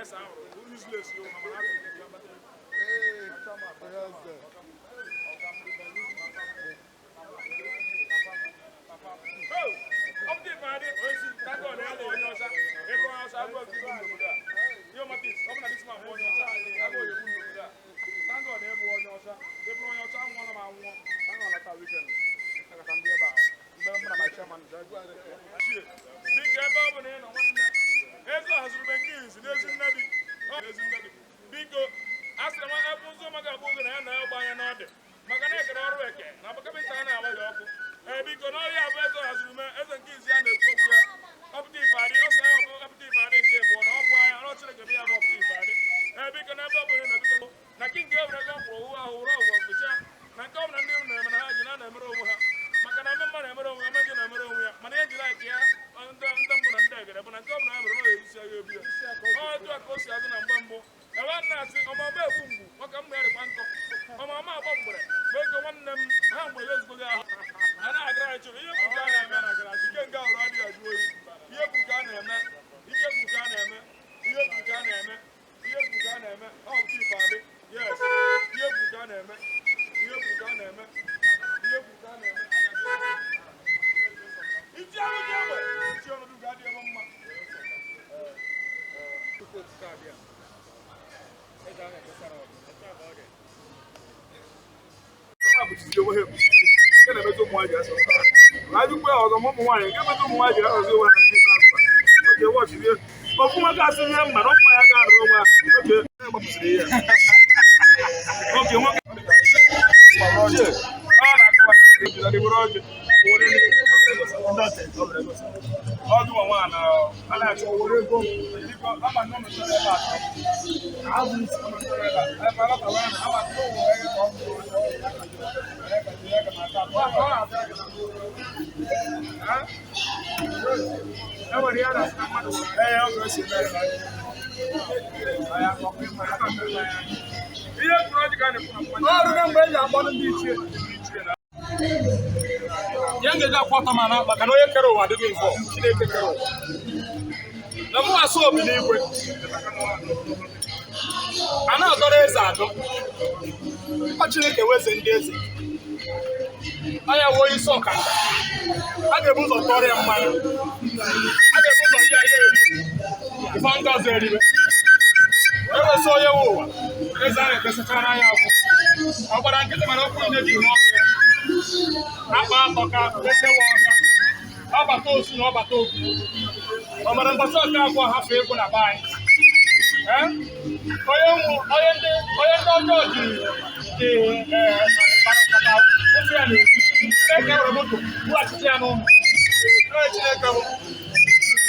na-ese ahụrụ useless yo ha mana ya kpata ego. Biko, ebe ọ bụla ị nọ, nwanne, eze ọha zuru nke izi n'ezi nne dị ezi nne dị. Biko, a sịrị m ebe ụzọ maka abụ ụzọ na ya na ya gba anya n'ọdị maka na ekere ọrụ eke na abụ kapịnta a na-agba ya ọkụ. Ee, biko, n'ọhịa abụ eze ọha zuru mee eze nke izi ya na-ekwu okwu ya. Ọpụta ife adị ọsọ ya bụ ọpụta ife adị nke abụọ na ọ bụ anya ọrụ Chineke bụ ya bụ ọpụta ife adị. Ee, biko, n'ebe ọ bụla ị nọ, biko, na king ewere ego kwụrụ ụgwọ ahụ wụrụ ọgwụ mkpucha na nke ọ bụla ndị na-eme na ha ji na na-emere onwe ha, maka na ome mmadụ na-emere onwe ya, ome ndị na-emere onwe ya. Mana ihe jiri aka ya ndị mbụ na ndị egede bụ na nke ọ bụla ya mere na ọ ga-esi ya ebu ya. Ọ etu a ka o si adị na mgbe mbụ ebe a na-asị ọmama egbu mgbu maka mma ya dịkwa nkọ, ọmama agba mgbere bụ ego nwanne m ha mgbe ya ezigbo gị ahụ a na-agara anyị chụrụ ihe kwuru ka a na-eme. Ike nga ụrụ adịghị ajụ oyi. Ihe kwuru ka a na-eme, ike kwuru ka a na-eme, ihe kwuru ka a na-eme, ihe kwuru ka a na-eme. Ọ bụ ife adị, yes, ihe kwuru ka a na-eme, ihe kwuru ka a na-eme, ihe kwuru ka a na-eme. Iti ọnụ dị egbe, iti ọnụ dị ga-adị ebe mma. Chukwu Okike abịa eze a na-ekpesara ọgụ otu a ka ọ dị. Nke na-emetụ ụmụ nwaanyị ga-asọ na ajụkwa ya ọzọ, ma ụmụ nwaanyị nke metụ ụmụ nwaanyị ga-ahazi onwe ha na nke ikpeazụ a. Oke wọchị ihe ofu nwoke asị ihe mma na ụmụ nwaanyị ga-arụ onwe ha. Oke gbapụsịrị ihe oke nwoke ọ na-akụwa were ọjị ọdụ nwa na a na-achọ were ego. Biko, ama na ụmụ ebe a azụ isi ebe a ebe a ama na ụmụ ka ọ bụ. Enwere ihe na mmadụ ee oge o si eme ihe kwuru ọjị ka a na-ekwu na mmanya Ọrụ na mgbe eji akpọrọ ndị ichie. Ya ga-eji akwụ ọtọ mana maka na onye kere ụwa adịghị mfọ. Chineke kere ụwa na mụ asụ obi n'igwe a na-adọrọ eze adọ. Ọ Chineke weze ndị eze anya wuo isi ọkanga, a ga-ebu ụzọ tọrọ ya mmanya, a ga-ebu ụzọ ya ya eri ife ndị ọzọ eribe ewesị onye nwe ụwa eze a na-ekpesachara anya akwụ ọ gbara nkịtị, mana okwu niile dị n'ọnụ ya akpa atọ ka esewa ọhịa ọbata osu na ọbata okwu ọ mara mbọchị ọka abụọ hafụ egwu na be anyị. Ee? Onye ndị ọjọọ ji ji ee kpara nkata ofe ya na-esi Chineke were moto bughachite ya n'ụlọ. Onye Chineke bụ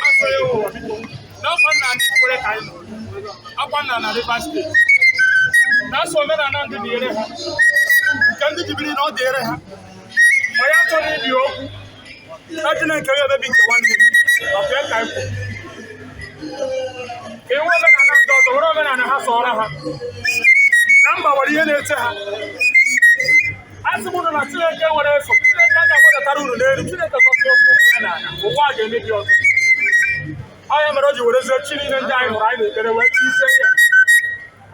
asụ onye nwe ụwa, biko, n'ọkwa nna anyị kwere ka anyị nọ akwa nna na Rivers State na-asụ omenala ndị dịịrị ha nke ndị jibiri na ọ dịịrị ha. Onye achọrọ ibi okwu ejina nke ya emebi nke nwanne maka ya ka anyị kwuru ka enwe omenala ndị ọzọ were omenala ha sọọrọ ha na mba nwere ihe na-eche ha. A sị m unu na Chineke nwere efu Chineke a ga-agbadatara unu n'elu. Chineke zọpụ okwu okwu ya n'ala, ụwa a ga-emebi ọzọ. Ọ ya mere o ji werezie chi niile ndị anyị hụrụ anyị na-ekpere wee tizie ya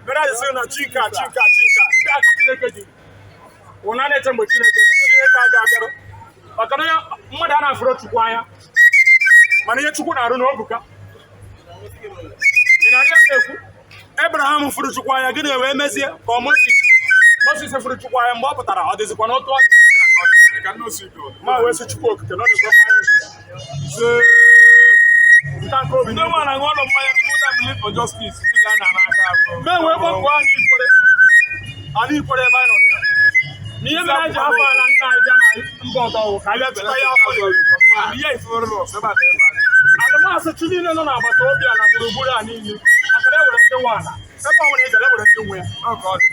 mere anyị sị na chi nke a, chi nke a, chi nke a, ndị aka Chineke ji ụna na-eche mgbe Chineke aga abịarụ maka na mmadụ a na-afụrụ Chukwu anya, mana ihe Chukwu na-arụ n'obuka ị na-arịa m na-ekwu. Abraham fụrụ Chukwu anya, gịnị wee mezie ka ọ Moses fụrụ Chukwu anya mgbe ọ pụtara ọ dịzikwa n'otu ọ dị ma wee sị Chukwu Okike na ọ na-ekwe mmanya nta nke obi. Ndị nwa na-aṅụ ọnụ mmanya people that believe for justice ndị ga na aka ahụ. Mee wee kpọpụ anyị Ikwere, ala Ikwere ebe anyị nọ na ya na ihe mere anyị ji hapụ ala nna anyị bịa na mba ọzọ wụ ka anyị bịa chụta ya afọ ya. Ihe ifuru rọs ebe a na ebe a. Alụmasị chi niile nọ n'agbata obi a na gburugburu a niile, maka na ewere ndị nwe ala ebe ọ nwere ijere ewere ndị nwe ya. Ọ ka ọ dị.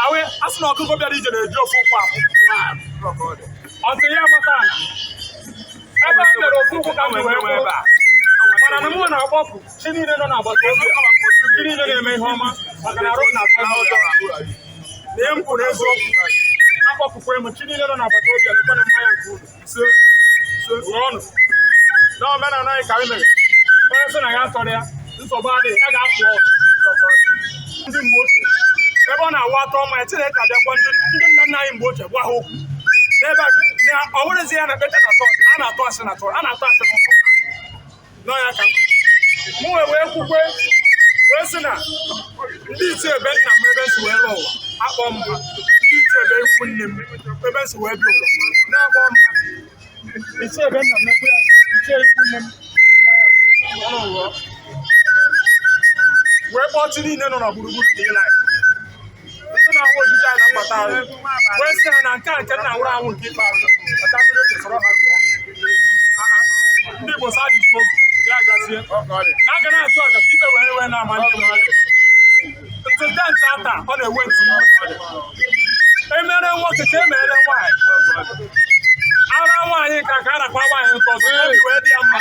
Awe a sị na ọkụkọ bịara ije na-eji ofu ụkwụ akwụ. Ọ ka ọ dị. Ọ sị ya amata ala ebe a mere ofu ụkwụ ka m wee kwụrụ ebe a. Mana na mụ na-akpọpụ chi niile nọ n'agbata obi a, chi niile na-eme ihe ọma, maka na arụ na-akọ ihe ọjọọ na ihe m kwuru eziokwu. Akpọpụkwa m chi niile nọ n'agbata obi a lekwana mmanya nke unu ṅụọnụ na omenala anyị ka anyị mere. Onye sị na ya atọrọ ya Nsogbu adịghị, a ga-apụ ọgụ. Ndị mgbe ochie, ebe ọ na-awa atọ mmanya, Chineke abịakwa ndị nna nna anyị mgbe ochie gwa ha okwu n'ebe a na ọ bụrụzi ya na-ekpeta na chọọchị, na a na-atụ asị na chọọchị, a na-atụ asị n'ụlọ ụka. N'ọnya ka mụ wee kwukwe wee sị na ndị ichie ebe nna m ebe si wee lụọ ụwa akpọ m ha, ndị ichie ebe ikwu nne m ebe si wee bịa ụwa na-akpọ m ha, ichie ebe nna m ekwe ya, ichie ikwu nne m ọnụ ụlọ wee kpọọ chi niile nọ na gburugburu dị laif, ndị na-ahụ ojiji anyị na mkpata ahụ, wee sị ha na nke a nke nna nwụrụ anwụ nke ikpeazụ kpata mmiri oge sọrọ ha lụọ. Ndị Igbo sa ajụjụ oge ya gazie na aga na-achụ aja ka ikpe wee wee na-ama ndị mmadụ ntụte nta taa, ọ na-ewe ntụ emere nwoke ka emere nwaanyị, ara nwaanyị ka arakwa nwaanyị nke ọzọ ka obi wee dị ya mma.